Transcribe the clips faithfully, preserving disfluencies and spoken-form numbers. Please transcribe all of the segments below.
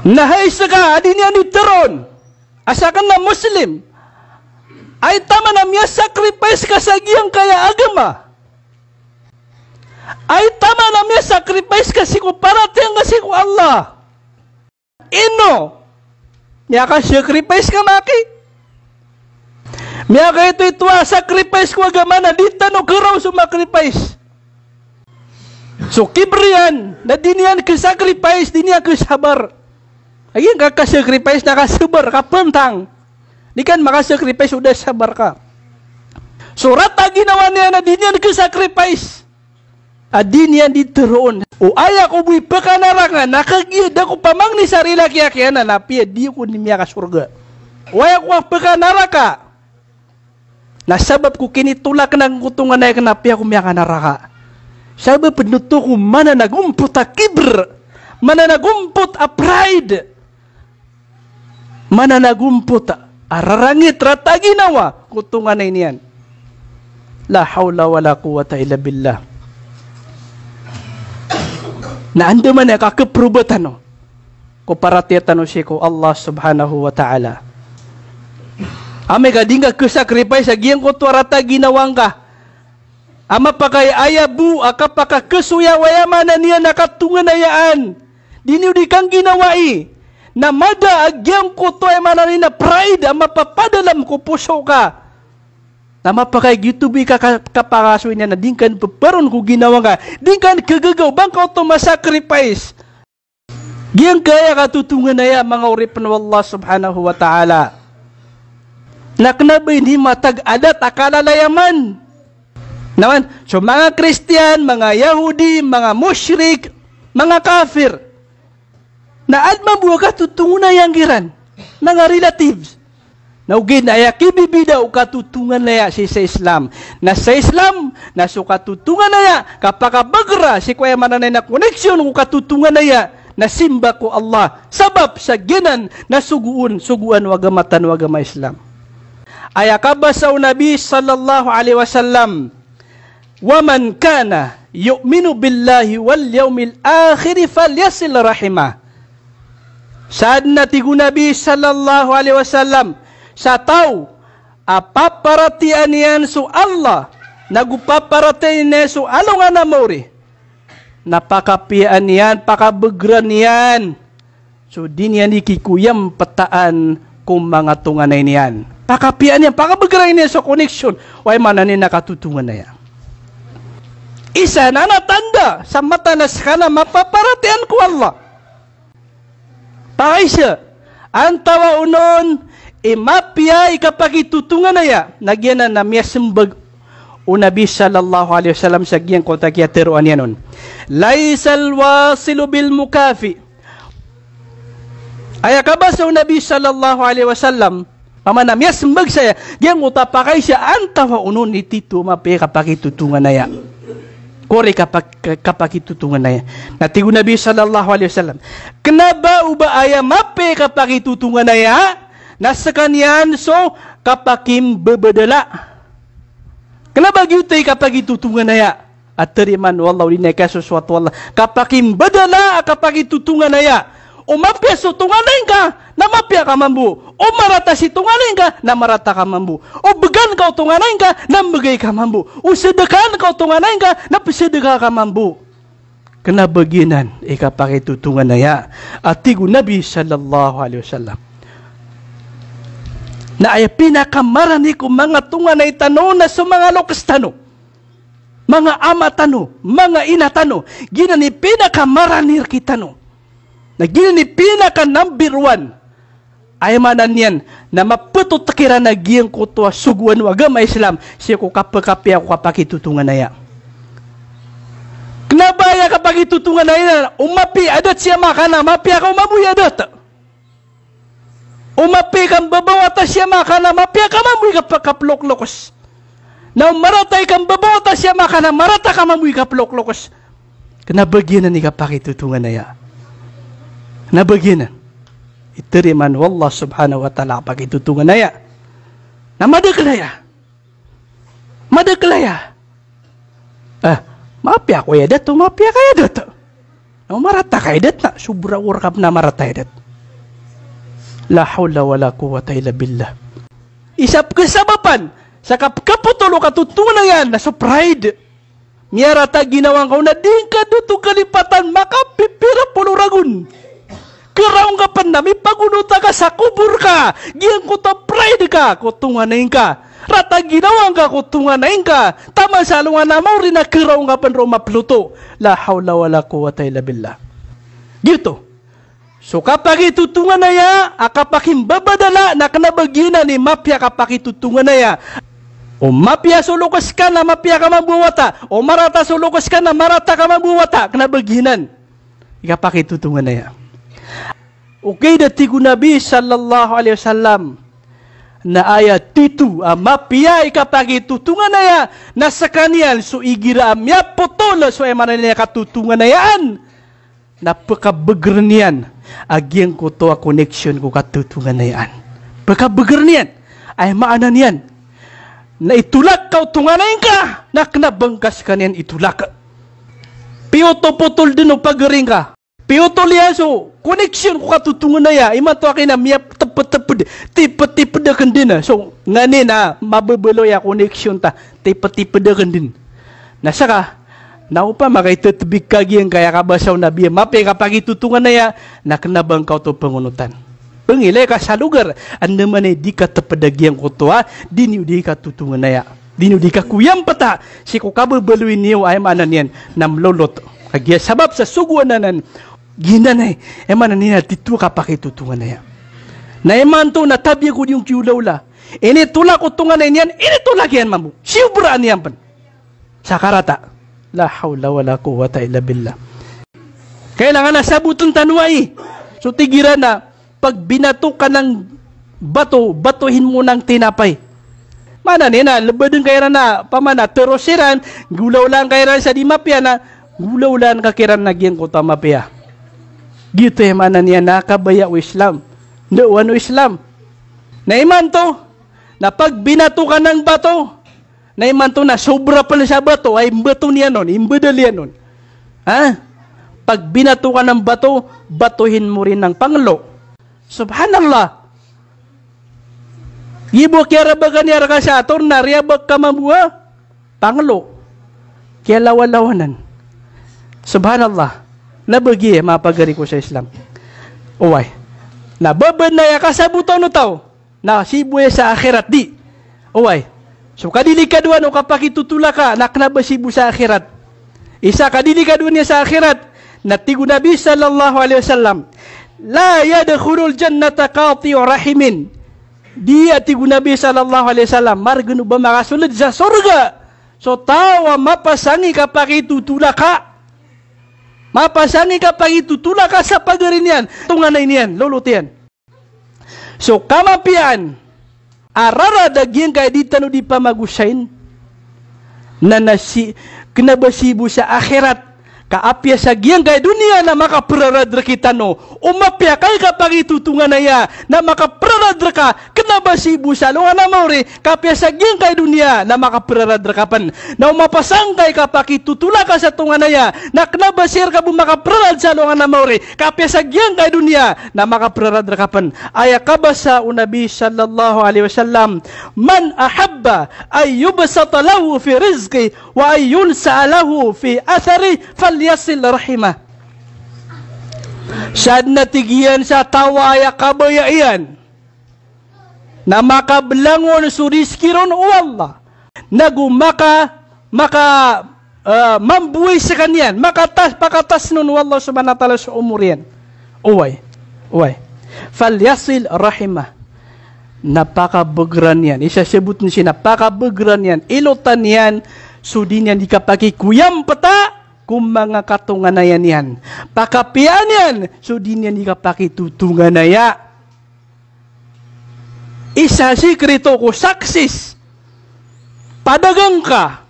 Na hay seka a di niyan di teroon a saken a Muslim, ay taman a miyasacrifice ka sa giyangkaya agama. Ay taman a miyasacrifice ka sii ko paratiyaya ngka sii ko Allah. Ino? Miyakasacrifice ka maki? Miyakaitoito a sacrifice ko agama na di tano keraw so macrifice. So kibr iyan, na di niyan kesacrifice, di niyan kesabar. Aya ngka kasacrifice na kasabar, kapantang. Di ka makasacrifice o da sabar ka. So rata ginawa niyan na di niyan kesacrifice. A di niyan di teroon. O aya ko bo i pekanaraka na kagiya da ko pamangni sa rilakiyaki anan, na apiya di ko ni miyakasorga. O aya ko pekanaraka na sabap ko kinitolak na ko tonganay aken, na apiya ko miyakanaraka. Sabap den oto ko mananagompot a kibr, mananagompot a pride. Mananagompot a rarangit rata ginawa ko tonganay niyan. La hawla wala quwwata illa billah. Na andamanaya ka keproba tano ko paratiyaya tano sii ko Allah subhanahu wa ta'ala. Amay ka di ngka kesacrifice a giyangkoto a rata ginawa ngka a mapakay aya bo a kapakakesoya o aya maana niyan a katonganayaan. Di niyo di kangginawai. Na mada a giyangkoto a aya maana niyan a pride a mapapadalem ko poso ka. Na mapakay giyoto bo i ka, ka, kapakasoy niyan na di ngka peperon ko ginawa ngka. Di ngka kegagaw ba ngka oto masacrifice. Giyangkaya katotonganaya, manga oripen o Allah subhanahu wa ta'ala, na kena ba ini matag adat a kalalayaman. Na man, so manga Kristiyan, manga Yahudi, manga mushrik, manga kafir, na aden mambo a katotonganaya nggiran, manga relatives. Na ogaid na aya kibibida o katotonganaya sii sa Islam. Na sa Islam, na so katotonganaya, kapakabagera sii ko aya maana niyan a connection ko katotonganaya, na simba ko Allah. Sabap sa giyanan na sogoon, sogoan o agama tano a agama Islam. Aya kabasa o Nabi sallallahu alaihi wasallam, "Wa man kana yu'minu billahi wal yawmil akhiri falyasil rahimah." Sa aden a tig o Nabi sallallahu alaihi wasallam, sa taw a paparatiyayaan iyan so Allah, nago paparatiyayaan iyan so alongan a maori, na pakapiyaan iyan, pakabegeran iyan so di niyan di kikoyampetaan ko manga tonganay niyan. Pakapiyaan iyan, pakabegeran iyan so connection o aya maana niyan a katotonganaya. Isa nan a tanda sa mataan a seka na mapaparatiyayaan ko Allah. Pakaisa, antawaa onon i mapiya i kapakitotonganaya, na giyanan na miyasembag o Nabi sallallahu alaihi wasallam sa giyangkoto a kiyateroa niyan on. "Laysal wasilu bil mukafi." Aya kabasa o Nabi sallallahu alaihi wasallam, pamana miyasembag saya, giyangkoto a pakaisa, antawaa onon i tito a mapiya i kapakitotonganaya. Kori kapak-, kapakitotonganaya. Na tig o Nabi sallallahu alaihi wasallam, kena ba o ba aya mapiya i kapakitotonganaya, na sekaniyan so kapakimbebedela. Kena ba giyoto i kapakitotonganaya a terimaan o Allah, o di na ikasosoat o Allah. Kapakimbedela a kapakitotonganaya. O mapiya so tonganay ngka, na mapiya ka mambo. O marata si tonganay ngka, na marata ka mambo. O began ka o tonganay ngka, na mbegay ka mambo. O sedekaan ka o tonganay ngka, na pesedeka ka mambo. Kena ba giyanan i kapakitotonganaya a tig o Nabi sallallahu alaihi wasallam. Na aya pinakamarani ko manga tonganay tano na so manga lokes tano, manga ama tano, manga ina tano, giyanan i pinakamarani rekitano. Na giyanan i pinaka number one. Aya maana niyan na mapetotek iran a giyangkoto a sogoan o agama Islam sii ko kapekapiya ko kapakitotonganaya. Kena ba aya kapakitotonganaya na o mapiya i adat si ama ka na mapiya ka o mambo i adat. O mapiya i kambebawata si ama ka na mapiya ka mambo i kap-, kapeloklokes. Na o marata i kambebawata si ama ka na marata ka mambo i kapeloklokes. Kena ba giyanan i kapakitotonganaya. Kena ba giyanan i terimaan o Allah subhanahu wa ta'ala a kapakitotonganaya. Na madakel aya. Madakel aya. Ah, mapiya ko i adat, o mapiya ka i adat. Na o marata ka i adat na, sobra ko reka pen a marata i adat. La hawla wala quwwata illa billah. Isa pn a kasabapan sa kapkapotol o katotonganay na so pride. Miyarata a ginawa ngka on na di ngka doto kalipatan makapipira polo ragon. Kiraw ngka pn na mipagonota ka sa kobor ka, giyangkoto a pride ka ko tonganay ngka. Rata a ginawa ngka ko tonganay ngka, taman sa alongan a maori na kiraw ngka pn roo maploto. La hawla wala quwwata illa billah. Giyoto. So kapakitotonganaya a kapakimbabadala na kna ba giyanan i mapiya a kapakitotonganaya. O mapiya so loks ka na mapiya ka mambo a wata. O marata so loks ka na marata ka mambo a wata. Kna ba giyanan i kapakitotonganaya. Ogaid na tig o Nabi sallallahu alaihi wasallam na aya tito a mapiya i kapakitotonganaya na skaniyan so igira a miyapotol so aya maana niyan katotonganayaan. Na pkabgrn iyan a giyangkoto a connection ko katotonganayaan. Pkabgrn iyan. Aya maana niyan na itolak ka o tonganay ngka na kna ba ngka skaniyan itolak. Piyotopotol dn o pagari ngka. Piyotol iyan so connection ko katotonganaya. Imanto a kna miyatptpd, tiptipd akn dn. So nganin a mababaloy a connection ta, tiptipd akn dn. Na ska, na opama ka itatbik ka giyangkaya kabasa o Nabi a mapiya i kapakitotonganaya, na kna ba ngka oto pngonotan. Pngilay ka sa logar, andamanaya i di katpd a giyangkoto a di niyo di katotonganaya, di niyo di kakoyampata sii ko kababaloy niyo, aya maana niyan na mlolot. Kagiya sabap sa sogoan anan, giyanan i, aya maana niyan na tito a kapakitotonganaya. Na imanto na tabiya ko di on kiolaola. Initolak o tonganay niyan, initolak iyan mambo. Siyobraan iyan pn sa karata. La hawla wala quwwata illa billah. Kailangan a sabotn tano ai. So tig iran na pagbinato ka ng bato, batohin mo ng tinapay. Maana niyan na lbadn ka iran na, opama na tero siran, golaolaan ka iran sa di mapiya na, golaolaan ka kiran na giyangkoto a mapiya. Giyoto i maana niyan na kabaya o Islam. Ndaowan o Islam. Na imanto, na pagbinato ka ng bato, na imanto na sobra pn sa bato, ay mbato niyan on, imbadal iyan on. Ha? Pagbinato ka ng bato, batohin mo rin ng panglo. Subhanallah. Giya bo kiyarabagan iyan rka sa ator na riyabag ka mambo a panglo. Kiyalawalawanan. Subhanallah. Na ba giya, manga pagari ko sa Islam. Oway. Na ba bnar aya kasabotan o taw na sii bo aya sa akhirat, di. Oway. So kadelikado o kapakitotolak a na kna ba sii bo sa akhirat. Isa a kadelikado niyan sa akhirat, na tig o Nabi sallallahu alaihi wasallam, "La yadkhulul jannata qati'u rahimin." Di, a tig o Nabi sallallahu alaihi wasallam, margn o ba makasold sa sorga so taw a mapasang i kapakitotolak a. Mapasang i kapakitotolak a sa pagari niyan, tonganay niyan, lolot iyan. So kamapiyaan a rarad a giyangkai a di tano di pamagosayn, na na sii, kna ba sii bo sa akhirat, ka apiya sa giyangkai a doniya na makaprarad rktano o mapiya kai kapakitotonganaya, na makaprarad rka, kna ba sii bo sa alongan a maori, ka apiya sa giyangkai a doniya na makaprarad rka pn. Na o mapasang kai kapakitotolak a sa tonganaya, na kna ba sii rka bo makaprarad sa alongan a maori, ka apiya sa giyangkai a doniya na makaprarad rka pn. Aya kabasa o Nabi sallallahu alaihi wasallam, "Man ahabba an yubsata lahu fi rizqihi wa an yunsa'a lahu fi atharihi falyasil rahimah." Sadn a tig iyan sa taw a aya kabaya iyan na makablangon so rizki ron o Allah, nago maka, maka, eh, mambo i skaniyan, makatas, pakatasn on o Allah subhanahu wa ta'ala so omor iyan. Oway, oway. Falyasil rahimah. Na pakabgran iyan. Isa sabotn sii na pakabgran iyan. Ilotan iyan so di niyan di kapakikoyampata ko manga katonganaya niyan. Pakapiyaan iyan so di niyan di kapakitotonganaya. Isa a sikreto ko success. Padagang ka,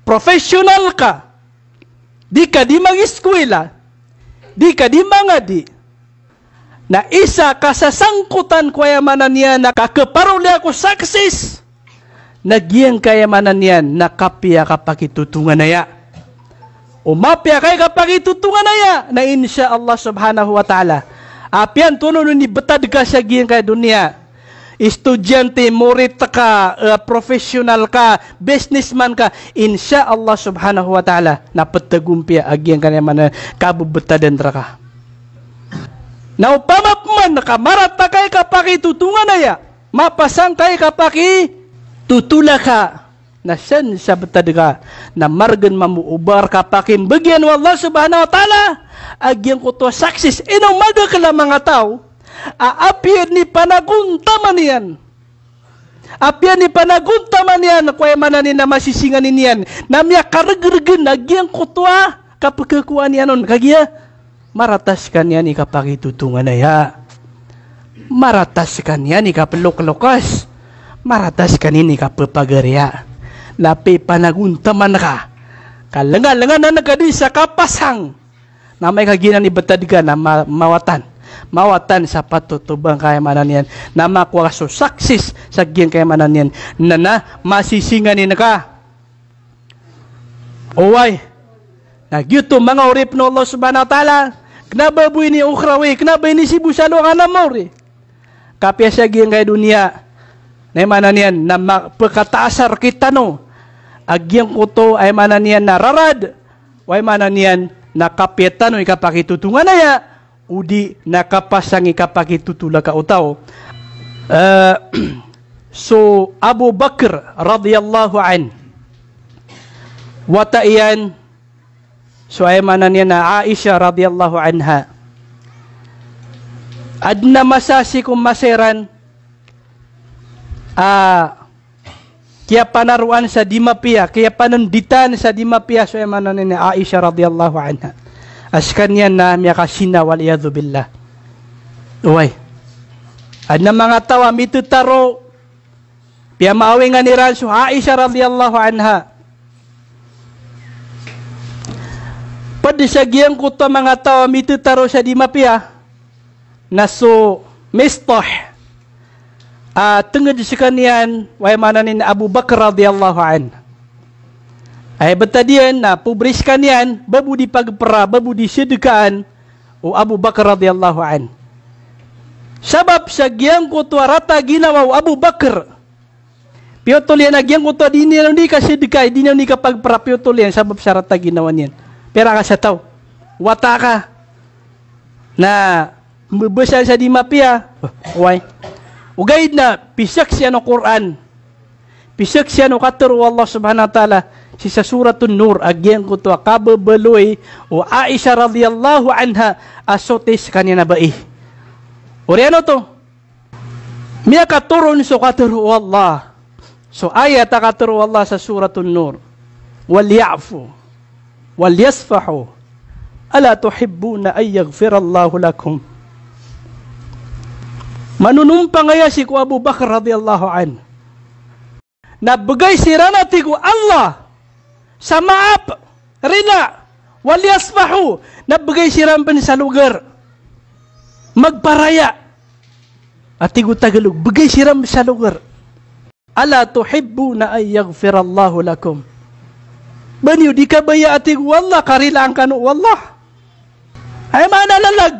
professional ka, di ka di mag-eskwela, di ka di mangadi, na isa a kasasangkotan ko aya maana niyan na kakhaparoliya ko success na giyangkai a maana niyan na kapiya kapakitotonganaya. O mapiya kai kapakitotonganaya, na insha Allah subhanahu wa ta'ala, Apiya antonaa i betad ka sa giyangkaya doniya, estudyante, morit ka, eh, professional ka, businessman ka, insha Allah subhanahu wa ta'ala na petagompiya a giyangkaya maana kabebetadan reka. Na opama peman ka marata ka i kapakitotonganaya, mapasang ka i kapakitotolaka, na san sa betad ka, na margen mambo o ba reka pakimbegiyan o Allah subhanahu wa ta'ala a giyangkoto a success. Ino madakel a manga taw a apiya ini panagontaman iyan, apiya ini panagontaman iyan ko aya maana niyan na masisinganin iyan, na miyakaregregen a giyangkoto a kapekekowaan iyan on, kagiya marata sekaniyan i kapakitotonganaya, marata sekaniyan i kapeloklokas, marata sekaniyan i kapepagariya. Na apiya panagontaman ka, ka lengalengan anan ka di sa kapasang, na amay ka giyanan i betad ka na ma-, mawatan, mawatan sa patot o ba ngka aya maana niyan na makowa so success sa giyangkaya maana niyan na, na masisinganin ka. Oway. Na giyoto manga oripen o Allah subhanahu wa ta'ala, kena ba bo ini ukhrawi, kena ba ini sii bo sa alongan a maori. Kapiya sa giyangkaya doniya, na aya maana niyan na ma-, pekataas a rektano a giyangkoto aya maana niyan na rarad, o aya maana niyan na kapiya tano i kapakitotonganaya, odi na kapasang i kapakitotolaka o taw. Eh, so Abu Bakr radhiyallahu anhu, wata iyan so aya maana niyan na Aisha radhiyallahu anha. Aden a masa sii ko masa iran a kiyapanaroan sa di mapiya, kiyapanenditan sa di mapiya so aya maana niyan na Aisha radhiyallahu anha a sekaniyan na miyakazina, wal iyadhu billah. Oway. Aden a manga taw a mitetaro, piyamaawengan iran so Aisha radhiyallahu anha. Ped sa giyangkoto a manga taw a mitetaro sa di mapiya, na so Mistah a tenged sekaniyan o aya maana niyan na Abu Bakr radhiyallahu anhu. Aya betad iyan na pobri sekaniyan, ba bo di pagpera, ba bo di sedekaan o Abu Bakr radhiyallahu anhu. Sabap sa giyangkoto a rata a ginawa o Abu Bakr. Piyotol iyan a giyangkoto a di niyan oni kasedekai, di niyan oni kapagpera, piyotol iyan sabap sa rata a ginawa niyan. Pira ka sa taw, wata ka, na mbebesa sa di mapiya. Oway. Ogaid na pisaksian o Qur'an, pisaksian o katero o Allah subhanahu wa ta'ala sii sa Suratun Nur a giyangkoto a kabebaloy o Aisha radhiyallahu anha a soti sekaniyan a bai. Oriyan oto. Miyakatoron so katero o Allah, so ayat a katero o Allah sa Suratun Nur, "Walya'fu, walyasfahu, ala tuhibbuna an yaghfirallahu lakum?" Manonompang aya sii ko Abu Bakr radhiyallahu anhu na begay siran a tig o Allah sa maap, rila, walyasfahu, na begay siran pen sa logar. Magparaya. A tig o Tagalog, begay siran sa logar. Ala tuhibbuna an yaghfirallahu lakum? Ba niyo di kabaya, a tig o Allah, karilaan kano o Allah? Aya maana lalag.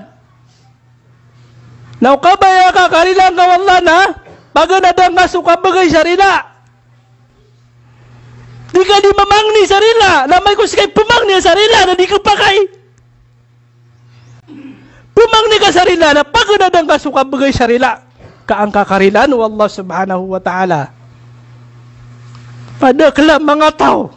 Na o kabaya ka karilaan ka o Allah na paganada ngka so kabegay sa rila. Di ka di mamangni sa rila, na amay ko seka i pemangni sa rila na di kepakay. Pemangni ka sa rila na paganada ngka so kabegay sa rila, ka angka karilaan o Allah subhanahu wa ta'ala. Padakel a manga taw,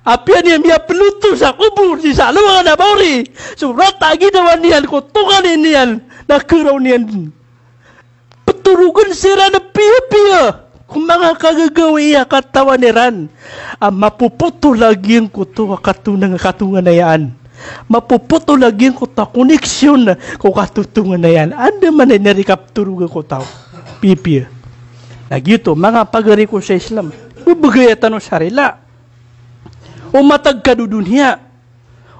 apiya niyan miyapeloto sa kobor sii sa alongan a maori so rata a ginawa niyan ko tonganay niyan, na keraw niyan petorogen siran a piyapiya ko manga kagagawii a katawan iran a mapopotol a giyangkoto a katonang, katonganayaan. Mapopotol a giyangkoto a koneksyon ko katotonganayaan. Anda man i na di kapetorogen ko taw, piyapiya. Na giyoto, manga pagari ko sa Islam, bebegaya tano sa rila. O matag ka do doniya,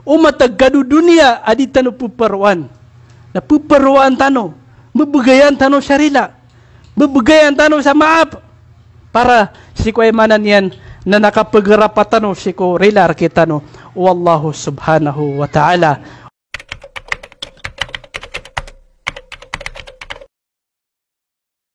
o matag ka do doniya a di tano peparoan, na peparoan tano, bebegayan tano sa rila, bebegayan tano sa maap, para sii ko aya maana niyan na nakapegarapa tano sii ko rila rektano o Allah subhanahu wa ta'ala.